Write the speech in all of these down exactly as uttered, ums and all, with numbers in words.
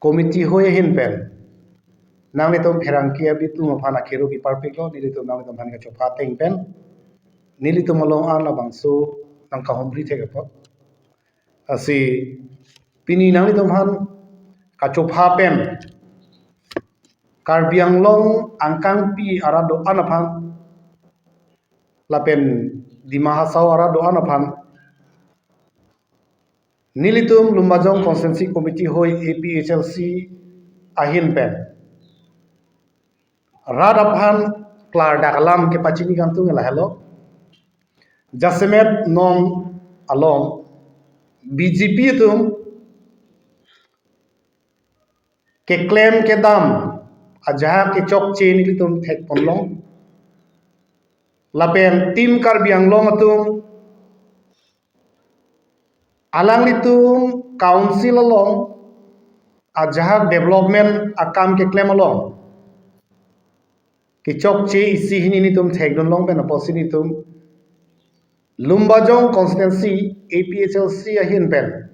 committee hoi ahin pen nanglitum pherangke abitum aphan akhero kiparpiklo, nelitum nanglitum aphan kachopha ateng pen nelitum along an labangso nangkahumri thek apot. Lasi pini nanglitum aphan kachopha pen Karbi Anglong angkangpi arat do-an aphan lapen Dima Hasao arat do-an aphan nelitum Lumbajong Constituency Committee hoi A P H L C ahin pen rat aphan klardak alam kepachini kangtung lahelo. Jasemet non along B J P atum keklem kedam ajahak kechokche nelitum thekponlong. Lapen Team Karbi Anglong atum alanglitum council along ajahak development akam keklem along kechokche isi hini nelitum thekdunlong pen apotsi nelitum Lumbajong Constituency A P H L C ahin pen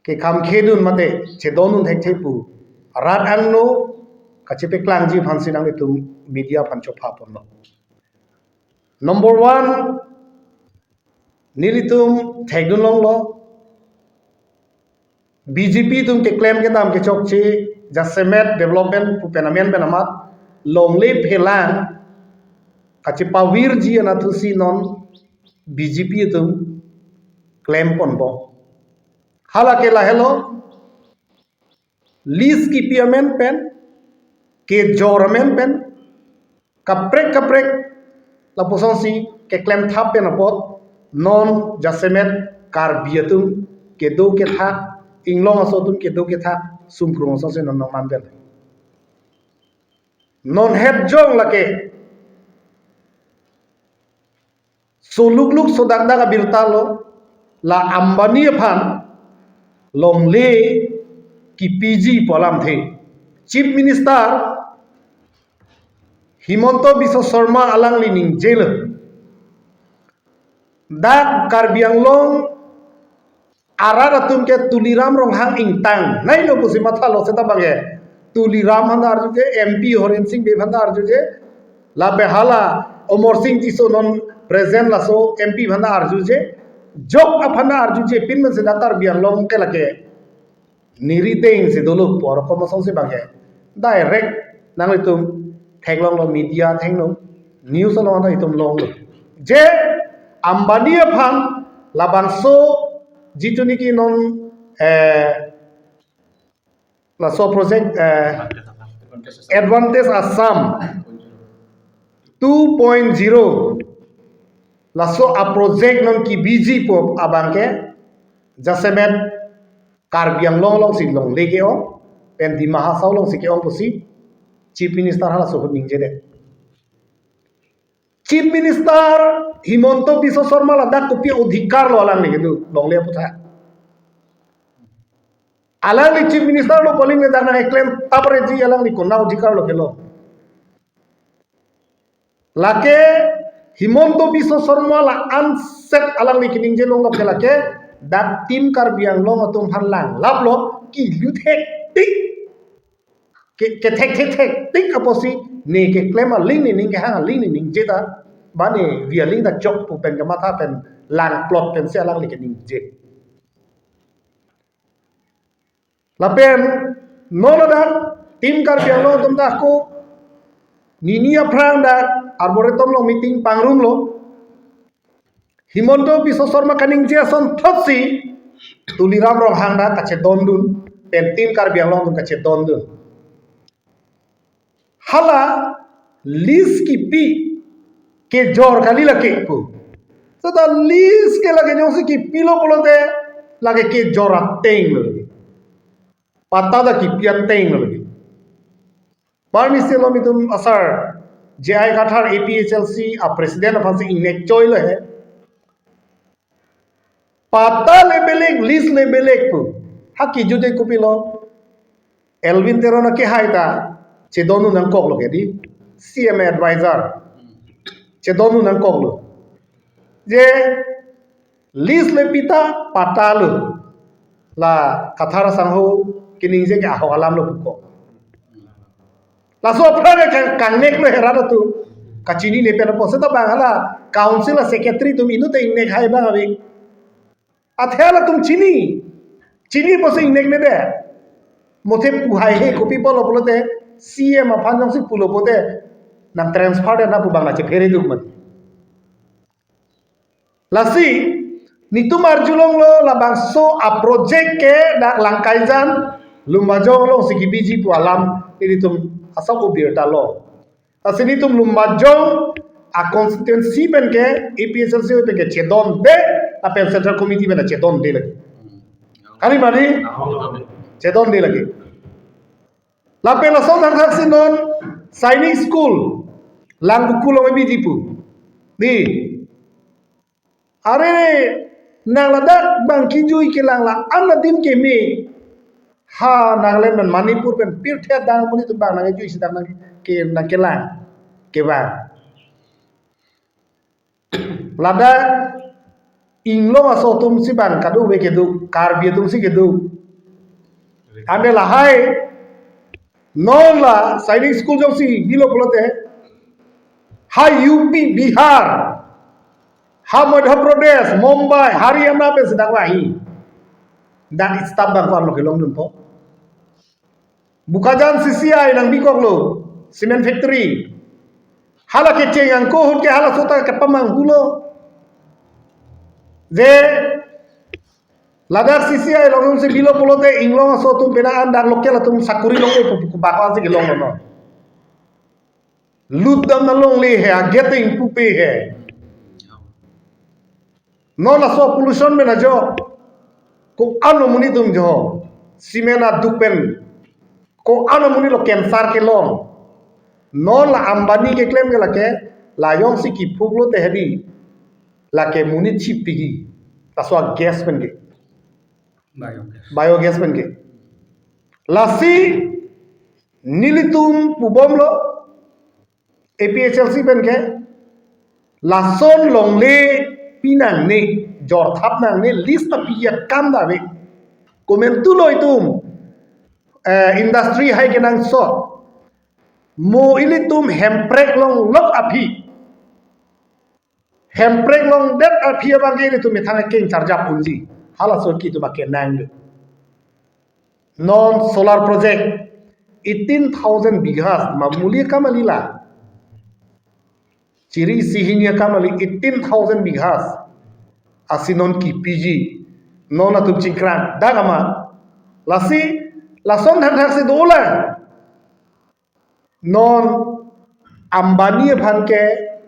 kekhamkhedun mate chedondun thekthe pu rat angno kachepaklangji aphansi nanglitum media aphan chophaponlo. Number one, nelitum thekdunlonglo, B J P atum keklem kedam kechokche jasemet development pu pen amen pen amat longle phelang kachepavirji anatthusi non B J P atum klemponpo. Hala ke lahelo, lease kipi amen pen, kejor amen pen, kaprek kaprek lapusonsi keklem thap pen apot non jasemet Karbi atum kedo kethak, Inglong aso atum kedo kethak, sungkrung asonsi non nangmandet. Non het jong lake solukluk sodakdak abirta lo, la Ambani aphan longle kipiji pu alamthe Chief Minister Himanta Biswa Sarma alangli ningjelo. Dak Karbi Anglong arat atum ke Tuliram Ronghang ingtang nailo pusi mathalo seta bangke Tuliram aphan ta arjuje, M P Horen Sing Bey aphan ta arjuje, lapen hala Amarsing Tisso non present laso M P aphan ta arjuje, jok aphan ta arjuje, pin men seta Karbi Anglong ke lake neri deng si dolo pu arokom asonsi bangke direct nanglitum theklonglo, media thengno, news along ta itum longlo. Je Ambani aphan labangso jitu niki non, eh, laso project, eh, Advantage Assam two point zero, laso a-project non kibiji pu abangke jasemet Karbi Anglong alongsi longle ke-ong, pen Dima Hasao alongsi ke-ong pusi Chief Minister halaso ahut ningjedet. Chief Minister Himanta Biswa Sarma ladak kopi odhikar lo alangli kedo longle aputhak? Alangli Chief Minister lo pu aling le dak nangkeklem tapreji, alangli konat odhikar lo kelo? Lake Himanta Biswa Sarma la anset alangli keningje longlo ke lake dak Team Karbi Anglong atum aphan langlaplo, kilu thektik, ke, kethek thektik apotsi ne keklem aling, nening kehang aling, nening jeta, ba ne vi aling ta chok pu pen kematha pen langplot pensi alangli keningje. Lapen non ladak Team Karbi Anglong atum ta ako nini aphrang dak Arboretum along meeting pangrumlo. Himanta Biswa Sarma kaningje ason thotsi Tuliram Ronghang dak kachedondun, pen Team Karbi Anglong atum kachedondun. Hala lease kipi kejor kali lake pu. Seta lease ke lake jongsi kipilo pulote lake kejor ateng lo lake. Patta ta kipi ateng lo lake. Parmisi lo mitum asar J I Kathar A P H L C a-president aphansi ingnek choi lo he. Patta le belek, lease le belek pu. Ha kijute kopilo? Elwin Teron akehai ta chedondun nangkoklo ke di. C M advisor. Chedondun nangkoklo. Je lease le pita patta lo. La Kathar asangho keningje ke ahok alam lo puko. Laso aphrang ke kang-, kangnek lo herat atum. Kachinine pen apot seta bang hala council a secretary atum inut ta ingnek hai bang ave. Athe halatum chini. Chini pusi ingneknedet. Muthe pu haihe, kopi pulo pulote C M aphan jongsi pulo pote nang transfer det na pu bang na chephere duk mati. Lasi netum arjulonglo labangso a project ke dak Langkaijan, Lumbajong alongsi kebiji pu alam netum asap ubirta lo. Lasi netum Lumbajong a constituency pen ke A P H L C pen ke chedonde, lapen Central Committee pen chedonde lagi. Kali mari? Chedonde lagi. Lapen lason thakthak si non Sainik School, Langvoku along kebiji pu. Di. Are, nang ladak bang kijui kelang la-an adim keme. Ha, Nagaland pen Manipur pen pirthe adang amonit atum bang nang kijui si dak nang ke, nang kelang. Kevang. Ladak inglong aso atum si bang kadokave kedo, Karbi atum si kedo. Ante lahai, non la Sainik School jongsi bilo pulote, ha U P, Bihar, ha Madhya Pradesh, Mumbai, Haryana pen si dak vahi. Dak staff bang ko-an lo kelongdunpo. Bokajan C C I nang bikoklo, cement factory. Hala kecheng angko ahut ke halaso ta kepamanghulo. Je ladak C C I along si bilo pulote inglong aso atum pena an dak local atum sakuri longle pu, pu, pu bak-an si kelonglo non. Lut dam na longle he, agate ingpupe he. Non laso pollution pen ajo. Ko-an amonit atum jo. Cement aduk pen. Ko-an amonit lo cancer kelong. Non la Ambani keklem ke lake, la jongsi kiphuk lote hedi. Lake monit chipigi. Laso a gas pen ke. Biogas. Biogas pen ke. Lasi nelitum pubomlo A P H L C pen ke lason longle pinangne, jorthap nangne, list ta pi akam ta ave. Komantu lo itum, eh, industry hai kenangsot. Mo ilitum Hemprek longlok aphi. Hemprek longdet aphi abang ke ilitum methang keng charjap unji. Halaso ke itum akenang do. Non solar project eighteen thousand bighas, mamuli akam kali la. Chiri isi hini akam kali, eighteen thousand bighas. Asi non kepiji. Non atum chingkrang. Dak amat. Lasi, lason thakthak si dolang. Non Ambani aphan ke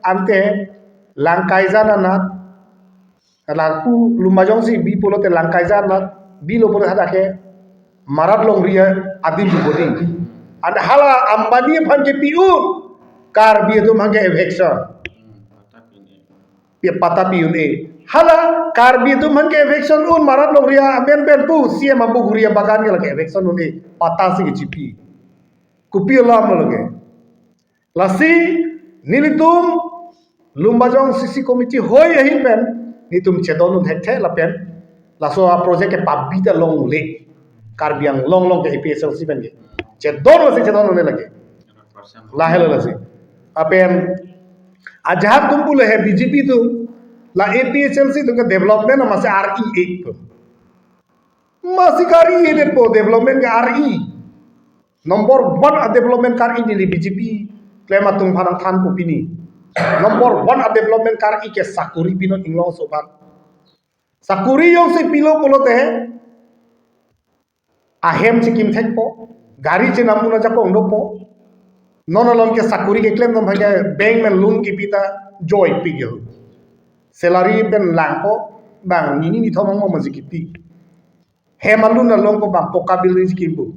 ante Langkaijan anat, lapu Lumbajong si bi pulote Langkaijan anat, bilo pulote hadak ke Marat longri adim bodi. Ante hala Ambani aphan kepi-un, Karbi atum aphan ke eviction. Pi patta pi-un-e. Hala Karbi atum aphan ke eviction un, Marat longri amen pen pu, C M abu guri abagan ke lake eviction un-e, patta si kechipi. Kopi alam lo lake. Lasi nelitum Lumbajong C C committee hoi ahin pen netum chedon un thekthe lapen laso a project ke pabi ta longle. Karbi Anglong along ke A P H L C pen ke chedon lasi chedon un-e lake. Lahelo lasi. Lapen ajahak atum pulo he B J P atum, la A P H L C atum ke development masi R E-e atum. Masi R E-e detpo, development ke R E. Number one a development R E neli B J P klem atum aphan nangthanpo pini. Number one a development R E ke sakuri pinon inglong aso aphan. Sakuri jongsi pilo pulote ahem chikim thekpo, gari chenam un ajakong dopo. Non along ke sakuri keklem atum aphan ke bank pen loan kipi ta joipi ke. Salary pen langpo, bang nini nithom angbong masi kipi. Hem alun along ko bang poka building si kimpo.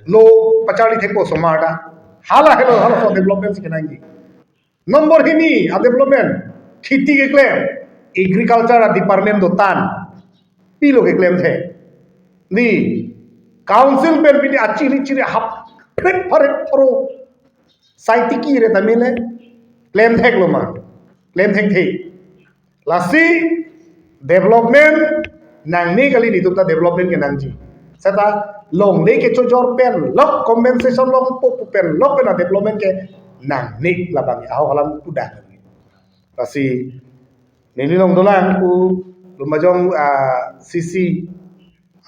Lo pacharli thekpo osomar ta. Hala helo, halaso development si kenangji. Number hini a development, kheti keklem, agriculture a department dotan. Pilo keklem the. Ni council pen pini achiri chiri hap phrek pharek phro. Sai tiki re ta mele. Klem theklo ma. Klem thekthe. Lasi development nangne kali, netum ta development kenangji. Seta longle kechojor pen lok, compensation longpo pu pen lok pen a development ke nangne, labang ahok alam pudak. Lasi neli along dolang pu Lumbajong, ah, C C,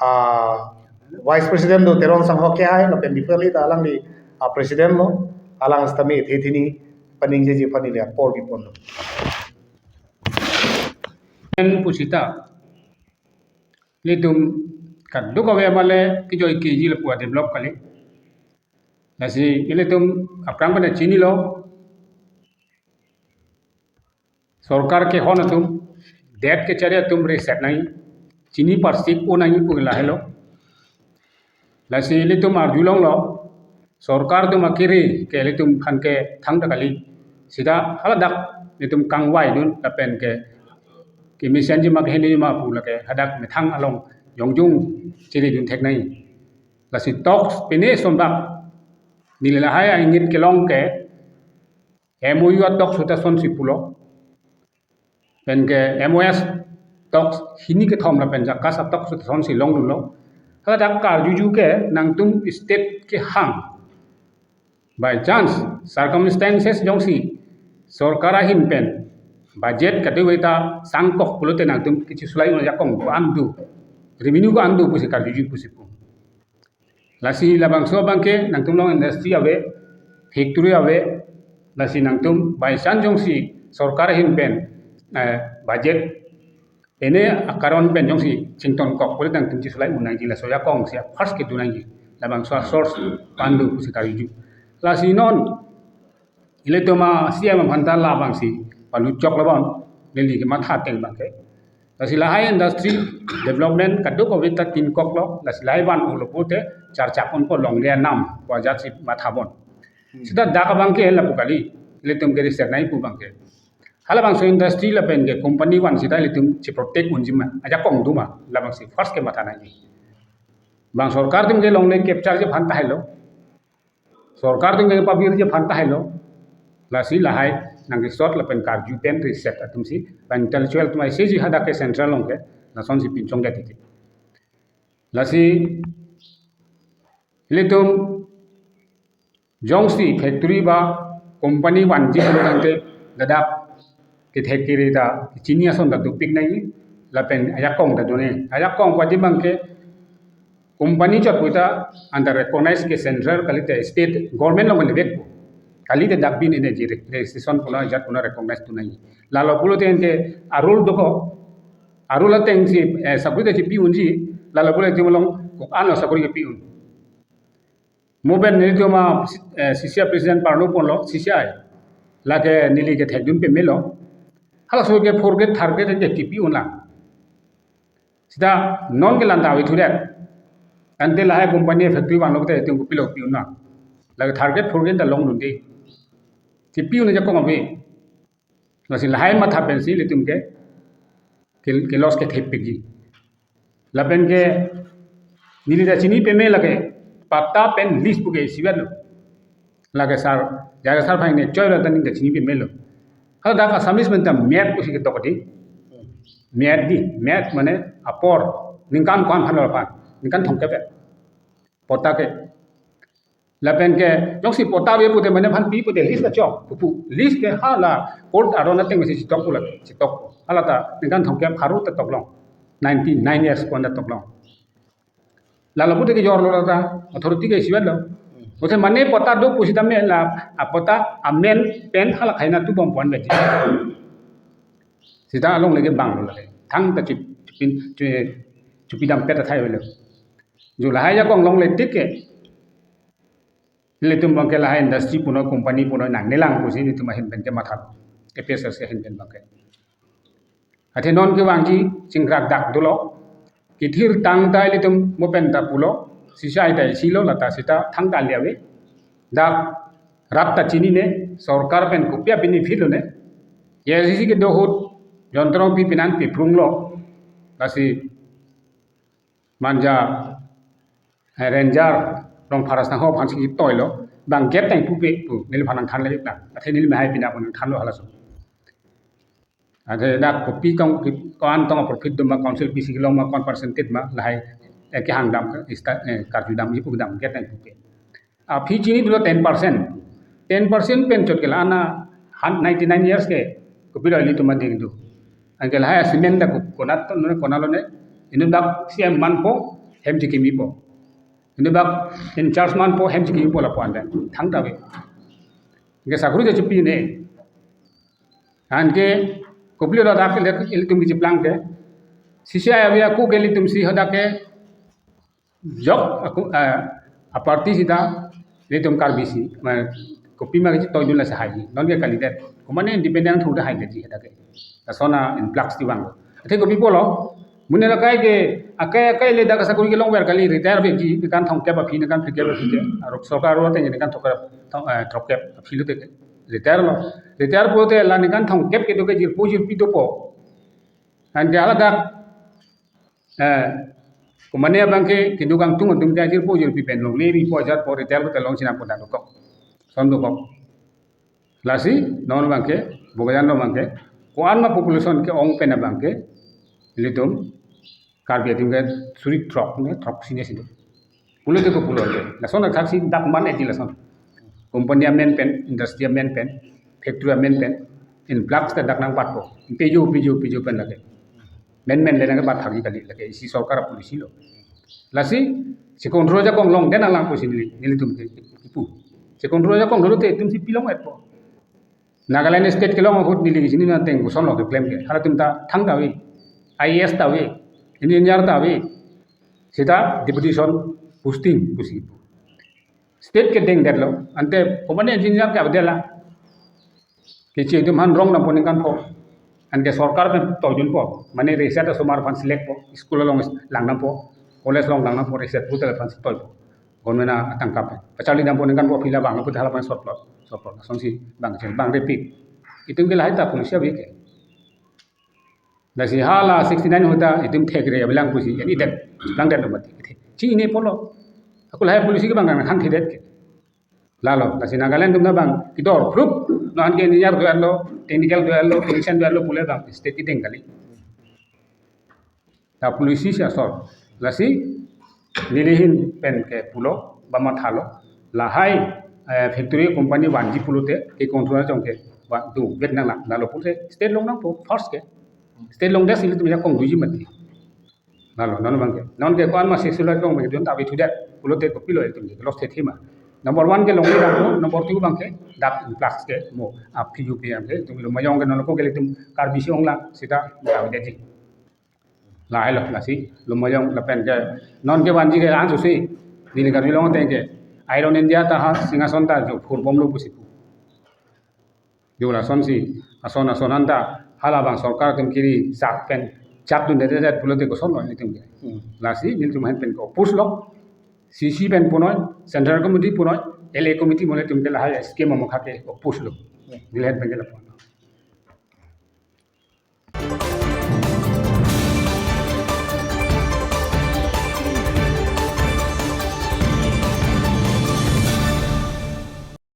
ah, Vice President do Teron Sangho ke hai, lapen Bipali ta alangli, ah, President lo, alang sitame the thini paningjeji aphan neli apor biponlo. Pen pusita, ilitum kadokave amale kejoikeji lapu a develop kali. Lasi ilitum aphrang pen chinilo, sorkar kehon atum det kechari atum reset nangji, chini parsik un nangji pu lahelo. Lasi ilitum arjulonglo, sorkar atum akiri ke ilitum aphan ke thangta kali. Sita haladak ilitum kangvaidun lapen ke kemesenji ma kehenji ma pu lake hadak methang along jongjung chiridun thek nangji. Lasi talks pine sonbak neli lahai a-ingit kelong ke M O U a talks suta sonsi pulo. Pen ke M O S talks hini kethom lapen JACAS a talks suta sonsi longdunlo. Haladak karjuju ke nangtum state kehang, by chance, circumstances jongsi sorkar ahin pen budget kadokave ta sangkok pulote nangtum kechisulai un ajakong ko-an do, revenue ko-an do pusi karjuju pusi pu. Lasi labangso abangke nangtum along industry ave, factory ave, lasi nangtum by chance jongsi sorkar ahin pen, eh, budget ene akaron pen jongsi chington kok pulote nangtum chisulai un nangji, laso ajakong si first kedo nangji, labangso a source ko-an do pusi karjuju. Lasi non ilitum a C M aphan ta labangsi palu choklo bon, neli kematha ateng abangke. Lasi lahai industry development kadokave ta tin koklo, lasi lahai van ulo pute charchak unpo, longle anam pu ajat si matha bon. Hmm. Sita dak abangke lapu kali, ilitum ke reset nangji pu abangke. Halabangso industry lapen ke company van sita ilitum chi protect unji ma, ajakong do ma, labangsi first kematha nangji. Bang sorkar atum ke longle capture ji aphan tahai lo, sorkar atum ke pavirji aphan tahai lo. Lasi lahai nangkesot lapen karju pen reset atum si, bang intellectual atum ai seji hadak ke central along ke, lasonsi pinchong det titi. Lasi ilitum jongsi factory ba company vanji pulo tangte ladak kethek kere ta chini ason ta dopik nangji, lapen ajakong ta do nangji. Ajakong padi abangke company chot puta under recognize ke central kalite state government along le vek. Kalite dak bin energy registration puna jat puna recognize tu nangji. Lalo pulote ke arul doko, arul ateng si, eh, sakuri ta chipi unji, lalo pulote along kok ano sakuri kepi un. Mo pen nelitum a, eh, C C I president parno ponlo, C C I. Lake neli kethekdun pemelo. Halaso ke fourth grade, third grade ke chipi unlang. Sita non ke lanta ave thudet. Ante lahai company factory vanlo te tum kopilo pi unlang. Lake third grade, fourth grade ta longdunde. Chipi un ajakong ave. Lasi lahai matha pensi ilitum ke, ke, ke loss kethepikji. Lapen ke neli ta chini peme lake patta pen lease puke isivet lo. Lake sar, jare sar phai ne choi lo ta neli ta chini pemelo. Haladak Assamese pen ta mat pusi ketok di. Mat di, mat mane apor. Ningkan ko-an aphan lo aphan. Ningkan thomkep pen. Patta ke. Lapen ke, jongsi patta ave pute mane aphan pi pute lease ta chok, pupu. Lease ke hala, court aron ateng si chitok pula, chitok. Hala ta, ningkan thomkep pharo ta toklong. Ninety-nine years ko-an ta toklong. Lalo pute kejor lo ta, authority ke isivet lo. Pute mane patta do pusitame la, a patta amen pen hala kaina tu bom pon beji. Sita along leke bang lo lake. Thangta chup-, chupin, chu-, chupidam pet athai lo. Ju lahai ajakong longle tik ke. Nelitum abangke lahai industry punoi, company punoi nangnelang pusi nelitum ahin pen ke matha. A P H L C ahin pen abangke. Athe non kevangji chingrak dak dolo. Kethir tangta ilitum mo pen ta pulo. C C I ta isilo lata sita thangta liavi. Dak rat ta chinine, sorkar pen kopi a benefit lone. A I C C kedo ahut, John Terongpi penan peprung lo. Lasi manja, eh, ranger, Rongphar asangho aphan si toilo, bang gate tang pupe pu, neliphan nangthan le na, athe neli mahai pina pun nangthanlo halaso. Athe dak kopi tong, ko-an tong profit do ma, council pisi kelong ma, ko-an percentage ma, lahai eh, kehang dam, eh, sta-, eh, karju dam, ipu dam, get nang puke. Aphi chini dolo ten percent. Ten percent pen chot ke la ana han ninety nine years ke, kopilo ilitum ading do. Anke lahai cement dak konat to, nune konat lone, inut dak C M manpo, hem chikimipo. Inut dak in charge manpo, hem chikimipo lapu ande. Thangta ave. Anke sakori ta chipine. Anke kopilo dak ilitum kechiplang ke. C C I ave ako ke ilitum si hadak ke. Jok ako, eh, aparty sita ilitum Karbi si, ma, kopima kechitoi dun lasi hai. Non ke kalidet. Komane independent thu da haidetji hadak ke. Lason a-influx ti vang. Athe kopi pulo. Mune la kai ke, akai, akai le dak sakori kelong ver kali, retire vekji, ningkan thomkep aphi, ningkan phlikep aphi ke. Arok sorkar aro ateng ningkan thomkep, thom-, eh, thomkep aphi lote ke. Retire lo. Retire pulote la ningkan thomkep kedo ke jirpo jirpi dopo. Anke haladak, eh, komane abang ke, kedo kangtung atum ke ajirpo jirpi pen longle ripo ajar po retire pulote long chinampo dak dokok. Lason dokok. Lasi, non abang ke, Bokajan lo abang ke, ko-an ma population ke-ong pen abang ke, ilitum, Karbi atum ke suri throk ne, throk si ne si do. Pulote kopulo ke. Lason athaksi dak man-etji lason. Company amen pen, industry amen pen, factory amen pen, influx ta dak nangpatpo. Pejo, pejo, pejo pen lake. Men men le nangpathakji kali lake isi sorkar policy lo. Lasi, si control ajakong longdet nanglang pusi neli, nelitum ke, ipu. Si control ajakong dolo te itum si pilong-etpo. Nagaland state kelong ahut neli kechini nangteng koson lo keklem ke. Halatum ta thangta ave. I A S ta ave. Engineer ta ave. Sita deputation posting pusi ipu. State kedengdetlo. Ante komane engineer ke avedet la. Keche itum aphan rong dampo ningkan pho. Anke sorkar pen toidunpo. Mane reset asomar aphan select po. School along lang dampo. College along lang dampo. Reset pulote laphan si toipo. Government atangka pen. Pacharli dampo ningkan pho aphi la vanglo pulote halaphan sotlo. Sotlo. Lasonsi bang chen bang repeat. Itum ke lahai ta policy ave ke. Lasi hala sixty nine ahut ta itum thekre avelang pusi, yani det, langdet lo mati. Chini pulo. Ako lahai policy ke bang kan han thedet ke. Lalo, lasi Nagaland atum ta bang, kidor, group, non ke engineer do-etlo, technical do-etlo, technician do-etlo, pule bang, state kedeng kali. Ta policy si asor. Lasi, neli ahin pen kepulo, ba mathalo, lahai, eh, factory company vanji pulote, ke control jong ke, va, do, vet nanglang, lalo pulote, state long nangpo, first ke. State longdet si ilitum ajakong doji mati. Lalo, non abang ke. Non ke ko-an ma sexual long abang ke dun ta ave thudet. Pulote kopilo itum ke. Loss the thima. Number one ke longle dampo, number two abang ke dak influx ke mo. Aphi U P M ke. Itum lo mayong ke non ko ke itum Karbi si onglang sita ta ave detji. Lahai lo, lasi. Lo mayong lapen ke. Non ke vanji ke an susi. Neli Karbi Anglong ateng ke. Iron India ta ha Singhason ta jo phurbomlo pusi pu. Jo lasonsi, ason ason anta, halabang sorkar atum kiri chak pen, chak dundedet pulote koson lo nelitum ke. Hmm. Lasi, nelitum ahin pen ke oppose lo, C C pen punoi, Central Committee punoi, L A Committee mole tum ke lahai scheme amokha ke oppose lo. Hmm. Neli ahin pen ke lapu-an.